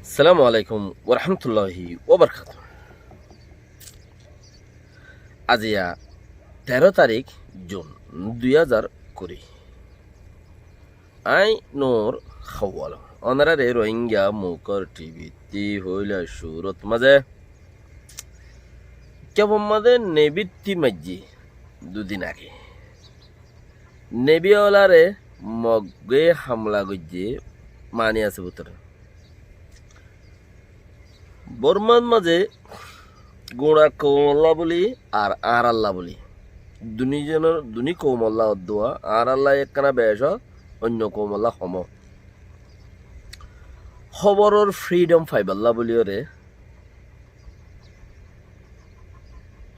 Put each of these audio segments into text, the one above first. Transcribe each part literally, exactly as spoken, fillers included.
Assalamu alaikum warahmatulláhi wabarakátuhu. Aziya teró tarík jun dui házar kuri. Aññí Nur Hawal. Onoráre Rohingya Mukor T V ttí hoóila cúrut mazé kebor mazé nebittí maijjé dudin age. Nebi ólaré Mogé hamla goijjé mani asé bútore. Bormar mazé guñça koumolla bóli ar añárálla bóli. Duni zonor, duni koumolla oddúa, añárálla ekkána becí, oinno koumolla hom. Hóboror fridom faibálla bóliyoré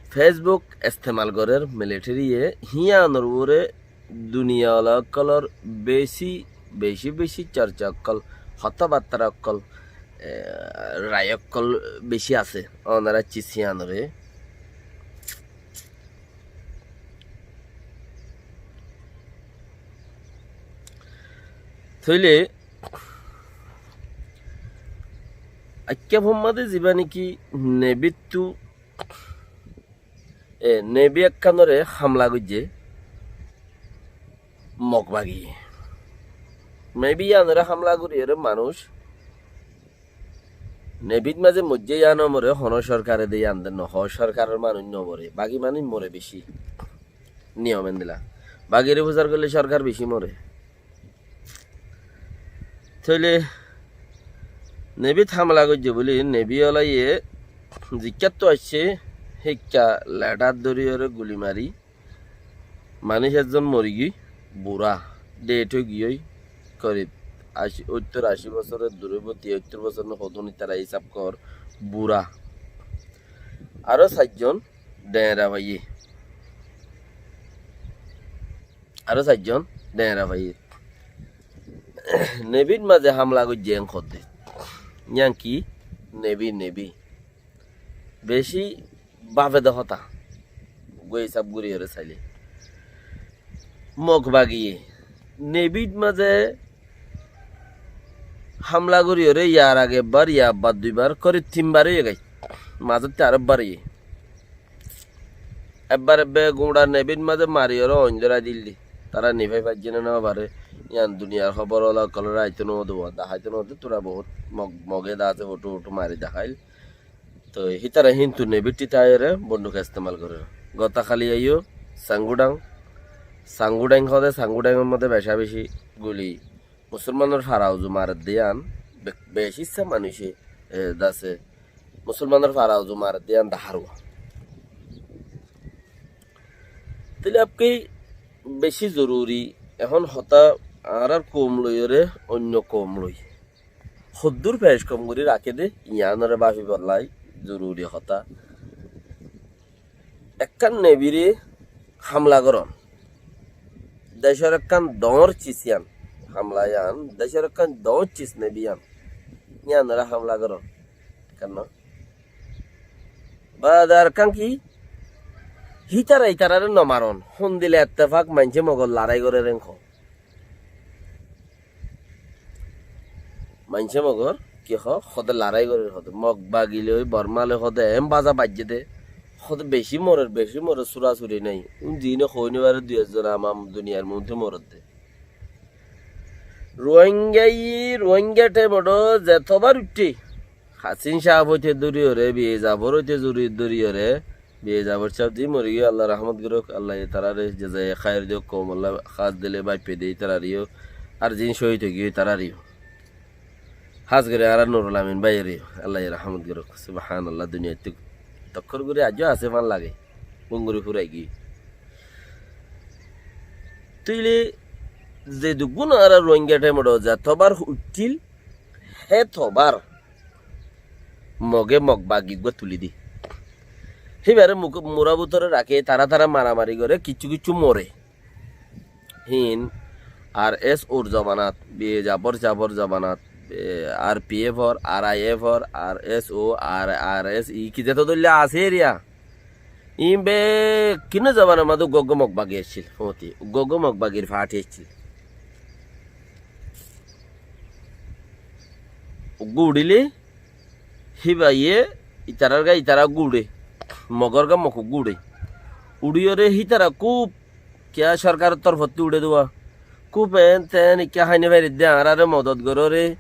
Fesbuk estemal gorér militériye, híyanor uore duniya ola ókkolor beci, beci beci corca ókkol, hotábattara ókkol, e, rai ókkol beci asé. Onorá cis híyanoré. Tóile aikká fommade zibá néki nebittú, e, nebi ekkánoré hamla goijjé Mog bagiye. Nebi yíanoré hamla goríyoré manúic nebit mazé moijjé yían nomoré, honó sorkare de yían de nohó, sorkaror manúic nomoré, bagi manúic more beci. Niyom endilla. Bagiré fusar goillé sorkar beci more. Tóile nebit hamla goijjé bóli nebi ólaye zikkáttu aiccé, híkka leçát dóriyoré guli mari manúic ezzon morigiyói, burá, dhet óigiyói, korib ací, óittor ací bosóror duré bóti, óittor bosór né hodún ítara hísab gorór, burá. Aró sairzon dheñra faiyé. Aró sairzon dheñra faiyé. Nebit mazé hamla goijjé en hoddé. Yían ki? Nebi, nebi. Beci bafe de hotá. Uggúa hísab goríyoré sailé. Mog bagiye. Nebit mazé hamla goríyoré yar age ebbar, yar bad duibar, korib tinbar óiye gái. Mazótte aró ebbar óiye. Ebbar ebbe guñça nebit mazé mariyoré oin dórai dil de. Tará nifai faijjé né nofaré. Yían duniyar hóbor ola ókkolóre aitó nodé, daháitó nodé, tura bohút Mog, Mogé de asé, fothó-fothó mari daháil. Toi hítara híntu nebittí táiyoré bonduk estemal gorér. Gotá háli aiyó Sangudang, Sangudang hoóde, Sangudangor modé becá-becí guli musolmanor fara uzu maredde yían, be-, beci issá manúice, e, dase musolmanor fara uzu maredde yían dahár uwa. Tóile abki beci zoruri, ehón hotá añárár koum loiyoré oinno koum loi hoddúr fec kom gorí raké dé, yíanoré báfibolla zoruri hotá. Ekkán nebiré hamla gorón, decór ekkán doñr cis yían, hamla yían, decór ekkán doñr cis nebi yían, yíanoré hamla gorón. Ekkán no. Baade ar ekkán ki? Hítara ítararé nomarón. Hondilla ettefak maincé Mogor larái gorér en hoó. Maincé Mogor ki hoó? Hoóde larái gorér hoóde. Mog bagi loi, Borma loi hoóde, eén baza baijjé dé. Hoóde beci morer, beci morer, surasuri nái. Ún ziíne hoói nofaré dui ezzon amam duniyar muúntu morer dé. Ruáingaye, Ruáinga thaimot zetobár uiththé, Hasín sáb óite dóriyoré, Biye Zafor óite zuri dóriyoré, Biye Zafor sáb ziín morigiyói, Allaye rahmot gorók, Allaye taráre jezaye háir diyouk, koumolla hás dile báippe de ítarareyó, ar ziín cóhid óigiyoi ítarareyó. Hás gorí añára Nurul Amin báiyoreyó, Allaye rahmot gorók. Subhánallah, duniyaittú tokkór gorí aijjó asé fán lage, búm gorí fúrai giyói. Tóile zeduggún añára Ruáinga thaimot zetobár uiththíl, hétobár Mogé Mog bagi uggúa tulí dé. Híbaré muk-, murá bútore raké, tará tará maramari goré, kiccú kiccú moré. Híin ar es or zobanat, Biye Zafor sábor zobanat, e, ar pi ef or, ar ai ef or, ar es o, ar, ar es i, ki zeto dóilla asé eriya. Iín bekkúnor zobanar mazé uggúa uggúa Mog bagi accíl, foóñti, uggúa uggúa Mog bagir faáñti accíl. Uggúa uçíle, Híbayé itarár gá itará gúre, mogór gá mok gúre. Uçíyoré hítara kúb kiyá sorkaror torfottú uçé dé wá. Kúb eén teén ikká hái no faridde, añáráre modot goróre.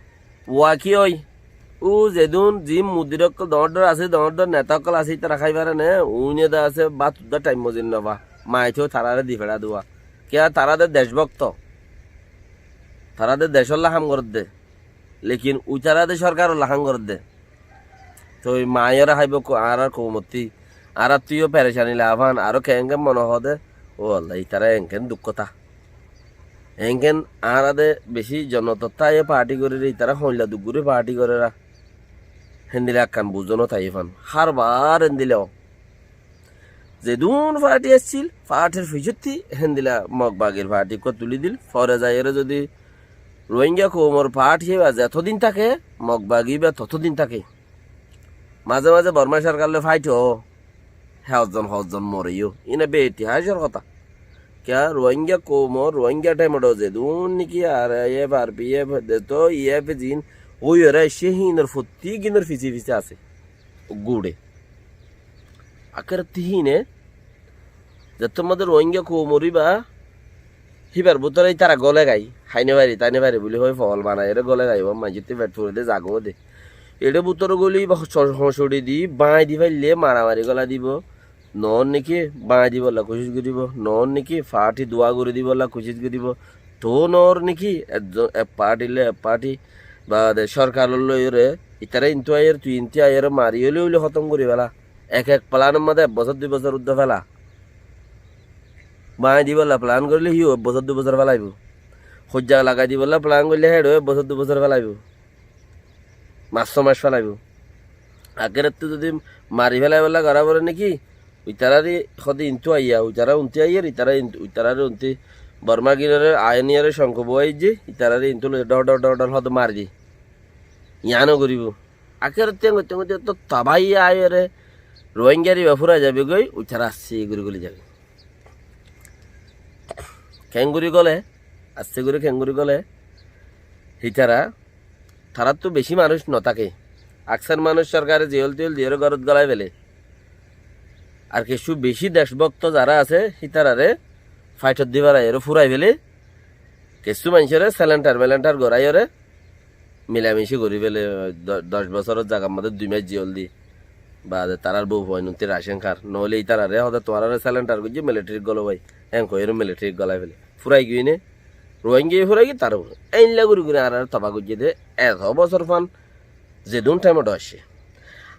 Wá ki ói? Ó zedún zin mudir ókkol doóñr doóñr asé, doóñr doóñr neta ókkol asé, ítara hái fare né, uíne de asé, bát uddá thaim mozin no fa. Maitó taráre di feçá dé wá. Kiyá tará de decbókto. Tará de decólla ham gorédde. Lekin uitará de sorkarolla ham gorédde. Toi maiyóre háibo ko-, añárár koumottí. Añáráttu yó perecani lafán, aró keénken mone hoó de, ó Allah, itará enkén duk hotá. Enkén añára de bicí zonnotottá aiyé paarthi goríre, itará hoilla duk gorí paarthi goréra. Héndila ekkán buzónot aiyé fán. Hár bar héndila ó. Zedún faarthi accíl, faarthir ficottí héndila Mog bagir faarthi uggúa tulí dil. Fore zaiyóre zodi Rohingya koumor faarthi íba zetodin táke, Mog bagi íba totodin táke. Maze maze Borma sorkar loi faith ó, hozzon hozzon more yó. Ína beitihacor hotá. Kiyá Rohingya koumor, Rohingya thaimot ó zedún niki R I F, R P F, de to E F zin, ói ore aiccé hínor fottí ginor fise fise asé. Gúre. Akérottí híine, zettór modé Rohingya koum uríba, híbar bútore ítara góle gái, hái no fari, tái no fari buli hoi fool banaiyóre góle gái, uwá maincótti fet furi de, zagóo de. Eçé bútore góli íba ho-, ho-, hoñcuri di, báñi di faille maramari góla dibo. Noór niki báñi dibolla kucíc goríbo, noór niki fathi dua gorí dibolla kucíc goríbo, toóu noór niki ekzon, ek fathi loi ek fathi baade sorkar loi ore, itará intú aiyér, tui intú aiyér, mari óile óile hótom gorí fela. Ek ek planor mazé ek bosór dui bosór uddá fela. Báñi dibolla plan goríle híyo ek bosór dui bosór felaibo. Hoijja lagai dibolla plan goríle héçeó ek bosór dui bosór felaibo. Mac só mac felaibo. Akérottú zodi mari felaibolla gorá foré niki, itaráre hóde intú aiyá, itará untí aiyér, itará int-, itaráre untí Bormá ginóre ainiyóre congko boói aijjé, itaráre intú loi dhor dhor dhor dhor hóde mari di. Yiáno goríbo. Akérottú eñgoittú eñgoittú etó tabáiya aiyóre Rohingyar íba fúrai zaibói goi, itará asté gorí góli zaibói. Keéngorí góle, asté gorí keéngorí góle, itará taráttu bicí manúic notáke. Aksar manúic sorkare ziyól tiyól diyóre górot gólai fele. Ar kessú bicí decbókto zará asé, hítararé faiçot di félai ore fúrai fele. Kessú maincóre selenthar melenthar goráiyoré milamici gorí fele, do-, doc bosóror zagar modé dui mac ziyól di. Baade tarár bou fuain untí racén hár. Noóile ítararé hóde tuáñráre selenthar goijjé, militherít gólou bái. Héen hoiyóre militherít gólai fele. Fúrai giyói né? Rohingya fúrai giyói, tará fúrai. Éilla gorí gorí añáráre tobá goijjé dé, eto bosór fán zedún thaimot aiccé.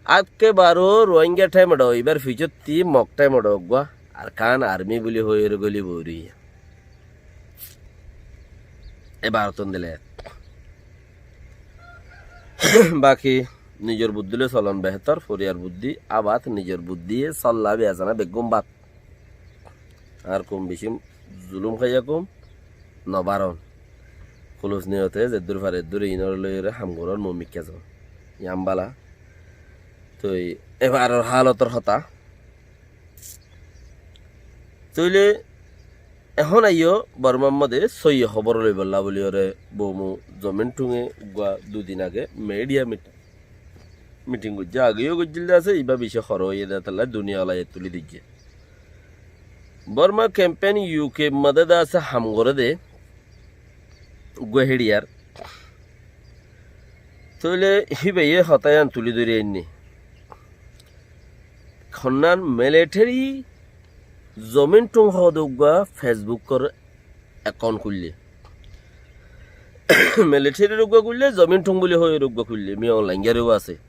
Akke baro Rohingya thaimot ibár ficottí Mog thaimot uggúa Arkan Army buli hoiyóre góli boóri. E barottún dile. Baki nizor buddí loi solon behétor, foriyar buddí abat, nizor buddíye solla biyazana beggún bat. Ar koum bicí zulúm háiya koum, no baron. Kulus niyote zeddúr fare eddúr inóre loiyóre ham goron, mumikká zon. Yián bála. Toi ebaror hálotor hotá. Tóile ehón aiyó Bormar modé sóiyi hóbor loibolla buli ore bomu Zomin Thunge uggúa dui din age media mit-, miting goijjé, ageyó goijjíl de asé, ibá bicí horo óiye de, talla duniya olai tulí diyé. Borma kempen U K modé de asé ham goré de, uggúa héçiyar. Tóile híbaye hotá yián tulí dóri ainné. Honnán military Zomin Thung hoóde uggúa Facebookor account kúille. Militaryr uggúa kúille, Zomin Thung buli hoiyóre uggúa kúille, Min Aung Hlaing or ó asé.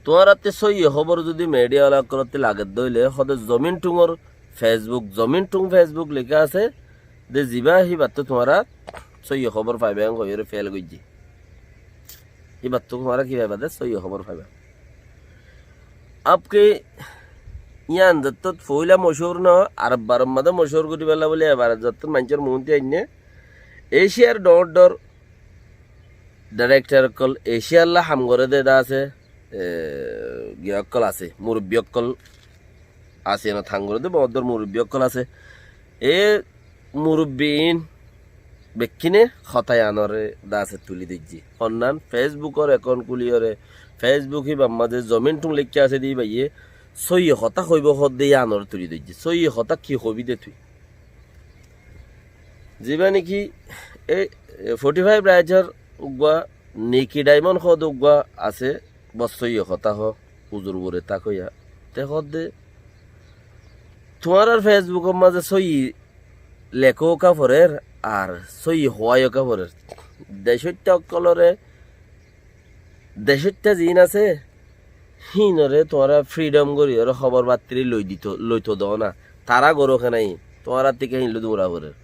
Tuáñratte sóiyi hóbor zodi media ola ókkolotte lage dé óile, hóde Zomin Thungor Facebook, Zomin Thung Facebook leká asé, de zibá híbattú tuáñra sóiyi hóbor faiba, en hoiyóre fel goijjé. Híbattú tuáñra ki faiba de, sóiyi hóbor faiba. Abke yián zottót foóila mochúr no, ar ebbar mazé mochúr goríbolla buli ebar zottót maincór muúnti ainné, Eciyar dhoóñr dhoóñr director ókkol, Eciyalla ham goré dé de asé, e, giya ókkol asé, murubbi ókkol asé, enot ham goré dé boóut dhoóñr murubbi ókkol asé. E murubbi iín bekkúne hotá yíanoré dase tulí doijjé. Honnán Facebookor account kúliyóre, Facebook íbar mazé Zomin Thung leikká asé dé íbayé sóiyi hotá hoibóu hoódde yíanoré tulí doijjé. Sóiyi hotá ki hoibí dé tui? Zibá néki e, e, Forty Five Rightsor uggúa Nicky Diamond hoódde uggúa asé, bóut sóiyi hotá hoó, uzur bure tákoiya. Te hoódde, tuáñrár Facebookor mazé sóiyi lekóu káforer ar sóiyi hoóiyo káforer. Decóitta ókkolóre, decóitta ziín asé, híinoré tuáñra freedom goríyoré hóbor battíri loi dito, loito doóna. Tará goró kená híin, tuáñrár tíka híin loi dúra forer.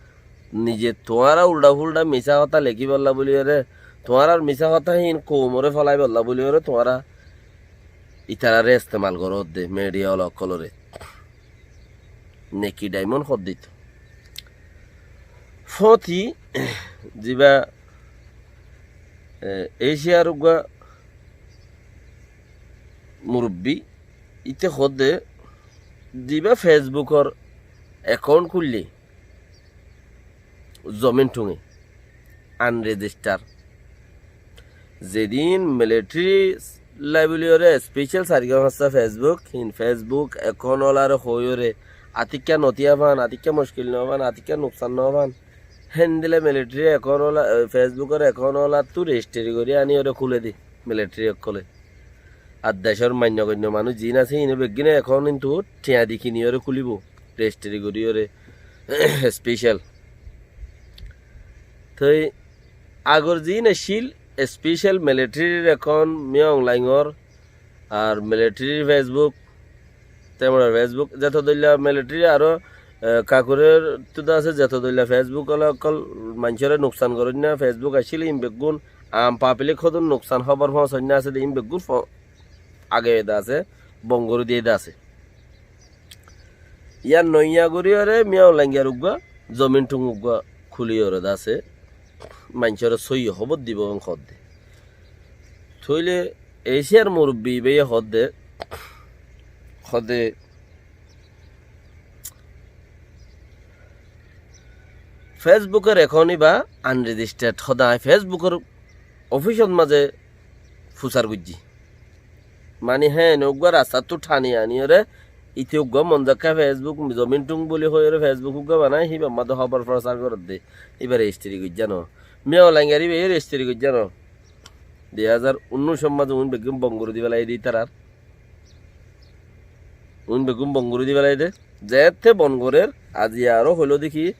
Nize tuáñra uldha-fúldha misá hotá lekíbollá bóliyoré, tuáñrár misá hotá híin koumoré félaibollá bóliyoré tuáñra ítararé estemal goródde, media ola ókkolóre. Nicky Diamond hoódde ítara. Fóti, zibá, e, Eciyar uggúa murubbí, íte hoódde, zibá Facebookor account kúille, Zomin Thunge, unregister. Zedin military lai bóliyoré special sarigá fañsá Facebook, híin Facebook account olaré hoóiyoré, atikká notiya fán, atikká muckil no fán, atikká nuksan no fán. Héndilla military account ola, e, Facebookor account olattú registry gorí aníyoré kúle dé military ókkolé. Ar decór mainno goinno manúic ziín asé, híine beggúne account híntu thiañ di kiniyoré kúlibou, registry goríyoré special. Toi agor ziín accíl, special militaryr account, Min Aung Hlaingor, ar militaryr Facebook, temor Facebook, zeto dóilla military aró, e, kakurer tuda asé, zeto dóilla Facebook ola ókkol maincóre nuksan goróinna Facebook accíl, híin beggún am public hodún nuksan hóbor foóñsoinna asé dé, híin beggún fo-, age eda asé, bon gorí diyé de asé. Yían noya goríyoré Min Aung Hlaingor uggúa, Zomin Thung uggúa kúliyoré de asé, maincóre sóiyi hóbor dibou hoódde. Tóile Eciyar murubbí íbayé hoódde, hoódde, Facebookor account íba unregistered hoódde aññí Facebookor officeot mazé fusar goijjí. Mani héen uggúa rastattú thani aníyoré, íte uggúa monzakká Facebook, Zomin Thung bóli hoiyóre Facebook uggúa banai, híbar mazé hóbor frosar gorédde, íba registry goijjá no. Min Aung Hlaingor íbayé registry goijjá no. Dui házar unnúicor mazé uín beggún bon gorí di félai dé ítarar. Uín beggún bon gorí di félai dé. Zeéñtte bon gorér, aziya aró hoiló dé ki,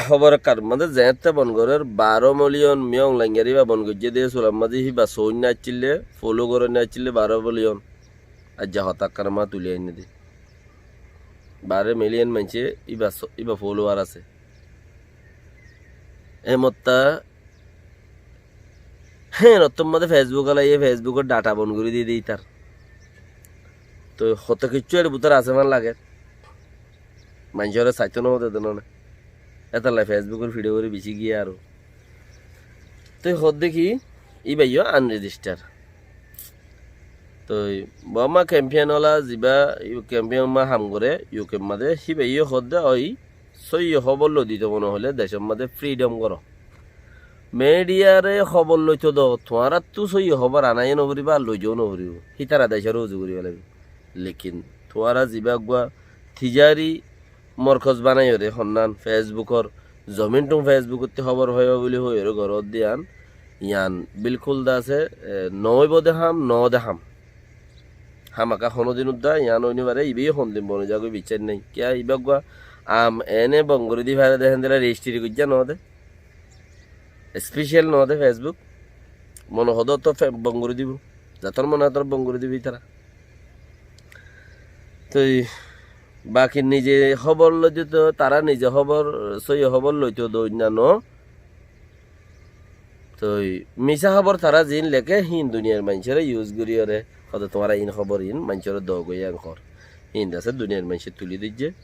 hóbor ekkán mazé zeéñtte bon gorér, baró million Min Aung Hlaingor íba bon goijjé dé, sular mazé híba soóinna accíl dé, follow goróinna accíl dé, baró million. Aijja hotá ekkán mazé tulí ainné dé. Baró million maincé íba so-, íba follower asé. E motta Héen ottór mazé Facebook alaiye, Facebook or data bon gorí diyé de ítar. Toi hoto kiccú er bútore asé fán lager. Maincóre saitó no de dóna. Étalla Facebook or fidhe gorí bicí giyé aró. Toi hoódde ki, íba yó unregister. Toi Borma campaign ola ziba, campaign ma ham goré, U K mazé, híba yó hoódde ói, sóiyi hóbor loi dito mone hoilé decór mazé freedom goró. Mediare hóbor loito do, tuáñrattú sóiyi hóbor anáiyo noforibó, ar loijó noforibó. Hítara decóre uzu gorí félaibo. Lekin tuáñra ziba eggúa tijari morkoz banaiyóre, honnán Facebookor, Zomin Thung Facebookottú hóbor faiba buli hoiyóre goródde yián, yián bilkul de asé, e, noóibo de ham, noó de ham. Hámaka honódin udda yián ói no faré, ibáye hondin bon ói zagói biccác nái. Kiyá ibá eggúa am ene bon gorí di faré de héndilla rejistri goijjá noó de. Special noó de Facebook. Mone hodó to fe-, bon gorí dibo. Zator mone hodó bon gorí dibo ítara. Toi baki nize hóbor loi dito, tará nize hóbor, sóiyi hóbor loito de oinna noó. Toi misá hóbor tará ziín leké, híin duniyair maincóre use goríyore, hoóde tuáñra iín hóbor iín maincóre doó goi en hoór. Híin de asé duniyair maincé tulí dóijje,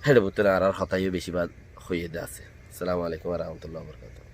héçe bútore añárar hotá yó bicí bad hoiyé de asé. Assalamu alaikum wa rahmatullahi wa barakatuhu.